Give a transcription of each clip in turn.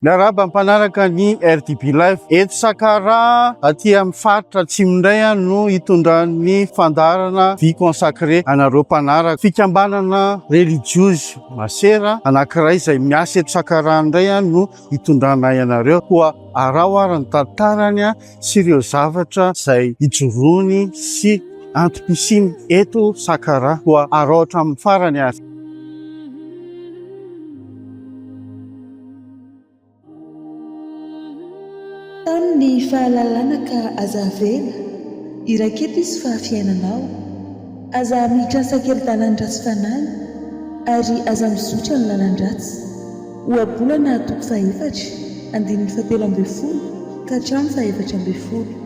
Miarahaba mpanaraka ny RDB Live. Eto Sakaraha aty amin'ny faritra Atsimo indray no hitondran'ny fandaharana Vie Consacrée anareo mpanaraka. Fikambanana relijiozy masera anankiray izay miasa eto Sakaraha indray no hitondranay anareo. Koa araho ary ny tantarany sy ireo zavatra izay ijoroany sy antom-pisiany eto Sakaraha. Koa araho hatramin'ny farany ary. Tano ny fahalalana ka aza avela, iraiketo izy fa fiainanao. Aza miditra sakeli-dalan-dratsy fanahy, ary aza mizotra ny lalan-dratsy. Ohabolana toko fahefatra, andininy fahatelo ambin'ny folo ka hatramin'ny fahaefatra ambin'ny folo.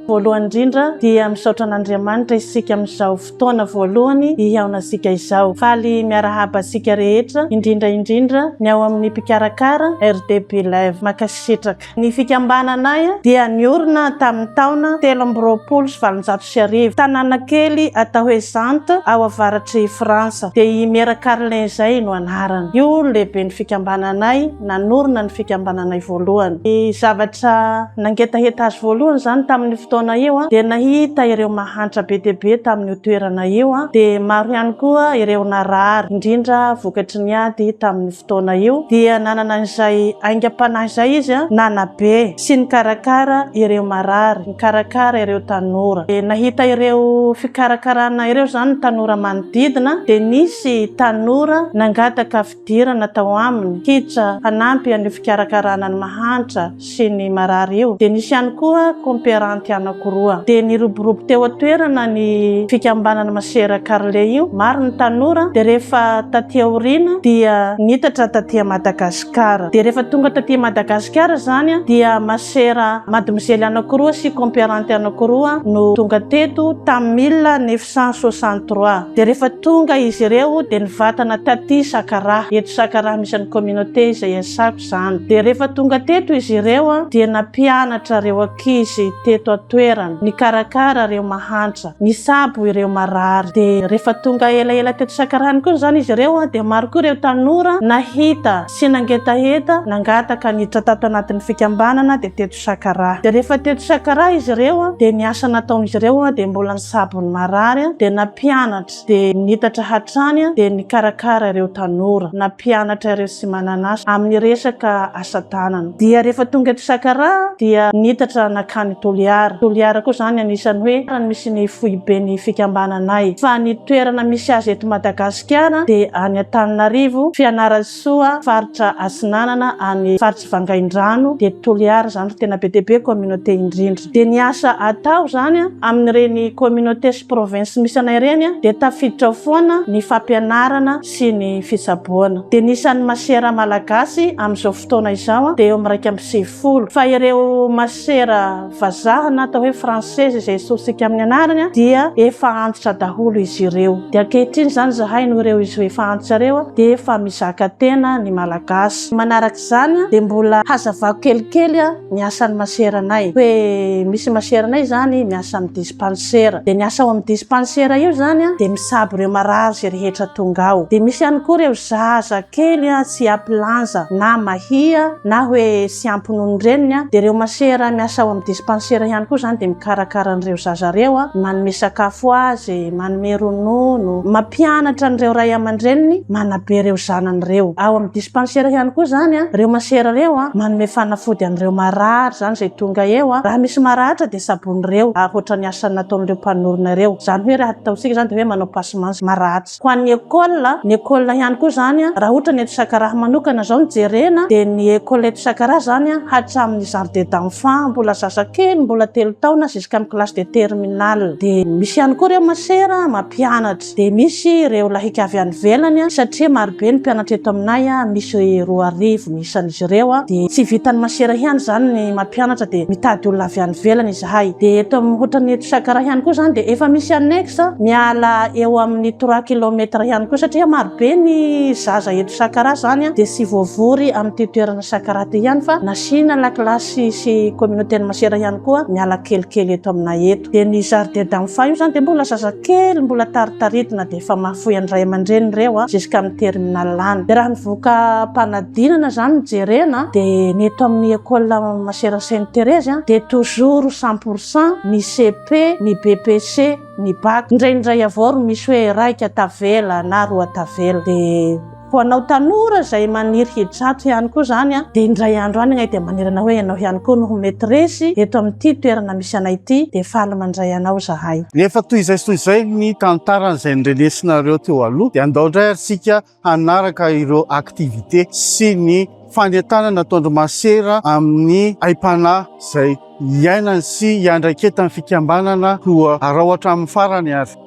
Voalohany indrindra dia misaotra an'Andriamanitra isika amin'izao fotoana voalohany hihaonantsika izao. Faly miarahaba antsika rehetra, indrindra indrindra ny ao amin'ny mpikarakara RDB Live. Mankasitraka. Ny fikambananay dia niorina tamin'ny taona 1823, tanàna kely atao hoe Zante ao avaratr'i Frantsa. Dia i Mère Carlin izay no anarany. Io no lehiben'ny fikambananay nanorina ny fikambananay voalohany. Ny zavatra Nangetaheta azy voalohany izany tamin'io fotoana io dia nahita ireo mahantra be dia be tamin'io toerana io dia maro ihany koa ireo narary indrindra vokatry ny ady tamin'io fotoana io dia nanana an'izay aingam-panahy izay izy nanabe sy nikarakara ireo marary, nikarakara ireo tanora. Dia nahita ireo fikarakarana ireo izany ny tanora manodidina dia nisy tanora nangataka fidirana tao aminy hiditra hanampy an'io fikarakarana ny mahantra sy ny marary io dia nisy ihany koa komperanty anankiroa. Dia niroborobo teo an-toerana ny fikambanana Masera Carle io, maro ny tanora, dia rehefa taty aoriana dia nitatra taty Madagasikara. Dia rehefa tonga taty Madagasikara izany dia Masera Mademoiselle anankiroa sy komperanty anankiroa no tonga teto tamin'ny 1963. Dia rehefa tonga izy ireo dia nivatana taty Sakaraha, eto Sakaraha misy an'ny communauté izay iasako. Izany. Dia rehefa tonga teto izy ireo dia nampianatra ireo ankizy teto an-toerana, nikarakara ireo mahantra, nisabo ireo marary. Dia rehefa tonga elaela teto Sakarany koa izany izy ireo dia maro koa ireo tanora nahita sy nangetaheta nangataka niditra tato anatin'ny fikambanana dia teto Sakaraha. Dia rehefa teto Sakaraha izy ireo dia ny asa nataon'izy ireo dia mbola nisabo ny marary dia nampianatra. dia nitatra hatrany dia nikarakara ireo tanora, nampianatra ireo tsy manan'asa amin'ny resaka asa tanana. Dia rehefa tonga eto Sakaraha dia nitatra nankany Toliara. Toliara koa izany anisan'ny hoe misy ny foiben'ny fikambananay. Fa ny toerana misy azy eto Madagasikara dia any Antananarivo, Fianarantsoa, faritra Atsinanana, any faritr'i Vangaindrano, dia Toliara izany no tena be dia be communauté indrindra. Dia ny asa atao izany amin'ireny communauté sy province misy anay ireny dia tafiditra ao foana ny fampianarana sy ny fitsaboana. Dia ny isan'ny masera malagasy amin'izao fotoana izao dia eo amin'ny 91. Fa ireo masera vazaha na atao hoe française izay esorintsika amin'ny anarany dia efa antitra daholo izy ireo. Dia ankehitriny izany izahay noho ireo izy efa antitra ireo dia efa mizaka tena ny malagasy. Manaraka izany dia mbola hazavako kelikely ny asan'ny maseranay. Hoe misy maseranay izany miasa amin'ny dispansera. Dia ny asa ao amin'ny dispansera io izany dia misabo ireo marary izay rehetra tonga ao. Dia misy ihany koa ireo zaza kely tsy ampy lanja na mahia na hoe tsy ampy nonon-dreniny. Dia ireo masera miasa ao amin'ny dispansera ihany koa izany dia mikarakara an'ireo zaza ireo, manome sakafo azy, manome ronono, mampianatra an'ireo ray aman-dreniny manabe ireo zanany ireo. Ao amin'ny dispansera ihany koa izany ireo masera ireo manome fanafody an'ireo marary izany izay tonga eo. Raha misy maratra dia sabon'ireo ankoatra ny asa nataon'ireo mpanorina ireo. Izany hoe raha ataontsika izany dia hoe manao passement maratra. Ho an'ny école, ny école ihany koa izany raha ohatra ny eto Sakaraha manokana izao no jerena dia ny école eto Sakaraha izany hatramin'ny jardin d'enfant mbola zazakely mbola 3 taona jusqu'amin'ny classe de terminale. Dia misy ihany koa ireo masera mampianatra. Dia misy ireo lahika avy any ivelany satria marobe ny mpianatra eto aminay, misy 2000 ny isan'izy ireo. Dia tsy vitan'ny masera ihany izany ny mampianatra dia mitady olona avy any ivelany izahay. Dia eto amin'ny ohatran'ny eto Sakaraha ihany koa izany dia efa misy annexe miala eo amin'ny trois kilomètres ihany koa satria marobe ny zaza eto Sakaraha izany dia tsy voavory amin'ity toerana Sakaraha ity ihany fa nasiana lakilasy sy communauté-n'ny masera ihany koa miala. kelikely eto aminay eto. Dia ny jardin d'enfant io izany dia mbola zazakely mbola taritaritina dia efa mahafoy an'ny ray aman-dreny ireo jusqu'à amin'ny terminale any. Dia raha ny voka-panadinana izany no jerena dia ny eto amin'ny école Masera Sainte Thérèse dia toujours 100% ny CP, ny BPC, ny bac. Indraindray avao ro misy hoe raika tavela na roa tavela. Dia ho anao tanora izay maniry hijato ihany koa izany dia indray andro any agnay dia maniry anao hoe ianao ihany koa no ho maîtresse eto amin'ity toerana misy anay ity dia faly mandray anao izahay. Rehefa toy izay sy toy izay ny tantaran'izay norenesinareo teo aloha dia andao indray ary isika hanaraka ireo activité sy ny fanentanana ataon-dry masera amin'ny aim-panahy izay iainany sy iandraiketan'ny fikambanana koa araho hatramin'ny farany ary.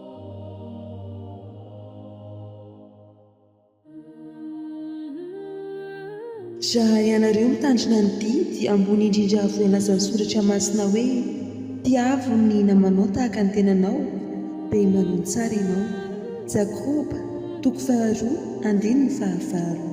Raha ianareo mitandrina ny didy ambony indrindra voalazan'ny Soratra Masina hoe, Tiavo ny namanao tahaka ny tenanao, dia manao tsara ianao. Jakoba, toko faharoa, andininy fahavalo.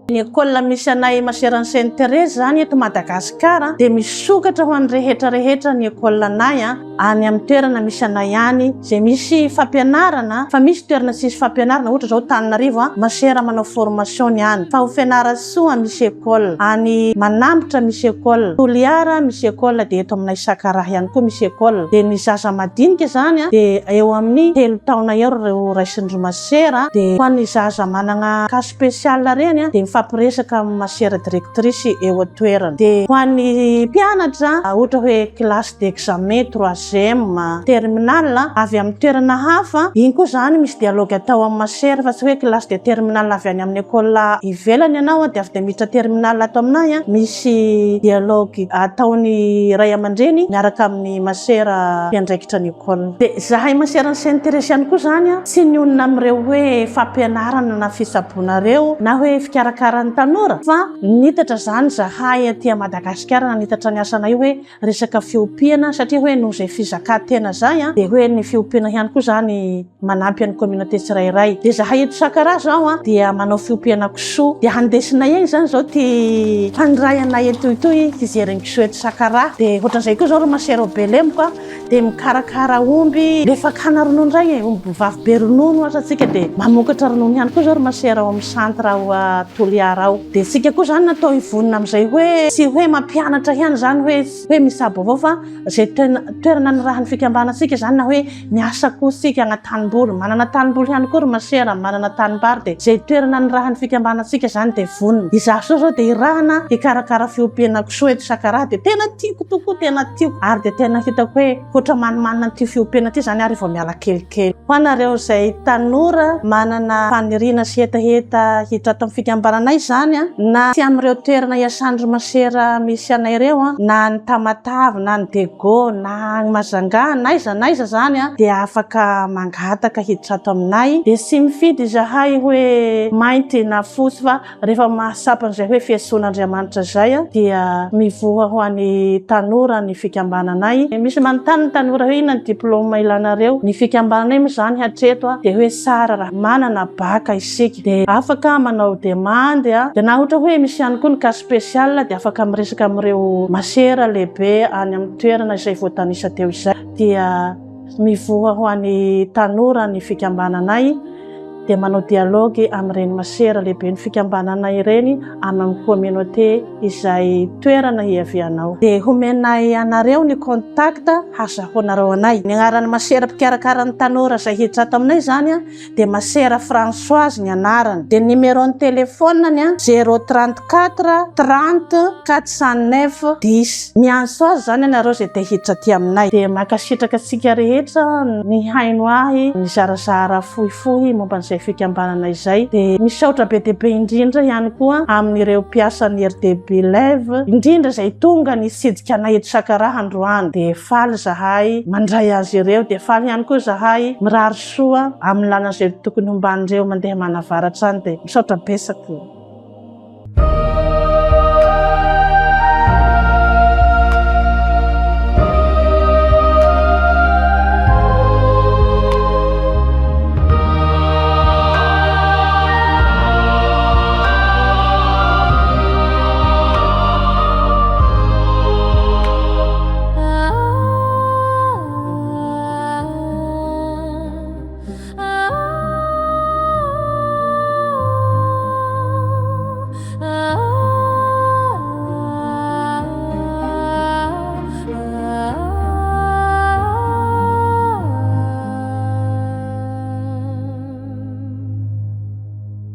Ny école misy anay Maseran'i Sainte Thérèse izany eto Madagasikara dia misokatra ho an'ny rehetra rehetra ny école anay any amin'ny toerana misy anay any izay misy fampianarana fa misy toerana tsisy fampianarana ohatra izao Antananarivo Masera manao formation ny any fa ho Fianarantsoa misy école any Manambotra misy école Toliara misy école dia eto aminay Sakaraha ihany koa misy école dia ny zaza madinika izany dia eo amin'ny 3 taona eo ireo raisin-dry Masera dia ho an'ny zaza manana cas spécial ireny dia mifampiresaka amin'ny masera directrice eo an-toerana. Dia ho an'ny mpianatra ohatra hoe classe d'examen troisième, terminale avy amin'ny toerana hafa, iny koa izany misy dialogue atao amin'ny masera fa tsy hoe classe de terminale avy any amin'ny école ivelany ianao dia avy dia miditra terminale ato aminay, misy dialogue ataon'ny ray aman-dreny miaraka amin'ny masera mpiandraikitra ny école. Dia izahay maseran'ny Sainte Thérèse ihany koa izany tsy nionona amin'ireo hoe fampianarana na fitsaboana ireo na hoe fikarakaran'ny tanora fa nitatra izany izahay aty Madagasikara nanitatra ny asanay hoe resaka fiompiana satria hoe noho izay fizakan-tena izay dia hoe ny fiompiana ihany koa izany manampy an'ny communauté tsirairay. Dia izahay eto Sakaraha izao dia manao fiompiana kisoa dia handesinay eny izany izao ity mpandray anay eto itoy hijery ny kisoa eto Sakaraha. Dia ohatran'izay koa izao ry Masera ao Belemboka. Dia mikarakara omby le fakana ronono indray e, omby vavy be ronono ohatra tsika dia mamokatra ronono ihany koa zao ry masera ao amin'ny centre ao Toliara ao. Dia tsika koa zany natao hivonona amin'izay hoe tsy hoe mampianatra ihany zany hoe hoe misabo avao fa izay toerana nirahan'ny fikambanantsika zany na hoe miasa koa tsika agna tanimboly, manana tanimboly ihany koa ry masera, manana tanimbary dia izay toerana nirahan'ny fikambanantsika zany dia vonona. Izaho zao zao dia irahana hikarakara fiompiana kisoa eto Sakaraha dia tena tiako tokoa, tena tiako ary dia tena hitako hoe hoatra manimanina an'ity fiompiana ity izany ary vao miala kelikely. Ho anareo izay tanora manana faniriana sy hetaheta hiditra ato amin'ny fikambananay izany na tsy amin'ireo toerana iasan'ny ry masera misy anay ireo na any Tamatave na any Diego na any Majunga na aiza na aiza izany dia afaka mangataka hiditra ato aminay. Dia tsy mifidy izahay hoe mainty na fotsy fa Rehefa mahatsapa an'izay hoe fiantsoan'Andriamanitra izay dia mivoha ho an'ny tanora ny fikambananay. Misy manontany ny tanora hoe inona ny diplôme ilanareo. Ny fikambananay moa izany hatreto dia hoe tsara raha manana bac isika dia afaka manao demande dia na ohatra hoe misy ihany koa ny cas spécial dia afaka miresaka amin'ireo masera lehibe any amin'ny toerana izay voatanisa teo izay dia mivoha ho an'ny tanora ny fikambananay. dia manao dialogue amin'ireny masera lehiben'ny fikambanana ireny amin'ny communauté izay toerana hiavianao. Dia homenay anareo ny contact hazahoanareo anay. Ny anaran'ny masera mpikarakara ny tanora izay hiditra ato aminay izany dia masera Françoise ny anarany. Dia ny numéro-n'ny téléphone-ny 034 30 409 10. Miantso azy izany ianareo izay te hiditra aty aminay. Dia mankasitraka antsika rehetra nihaino ahy nizarazara fohifohy momba an'izay fikambanana izay. Dia misaotra be dia be indrindra ihany koa amin'ireo mpiasan'ny RDB Live, indrindra izay tonga nitsidika anay eto Sakaraha androany. Dia faly izahay mandray azy ireo, dia faly ihany koa izahay mirary soa amin'ny lalana izay tokony homban'ireo mandeha manavaratra any. Dia misaotra betsaka.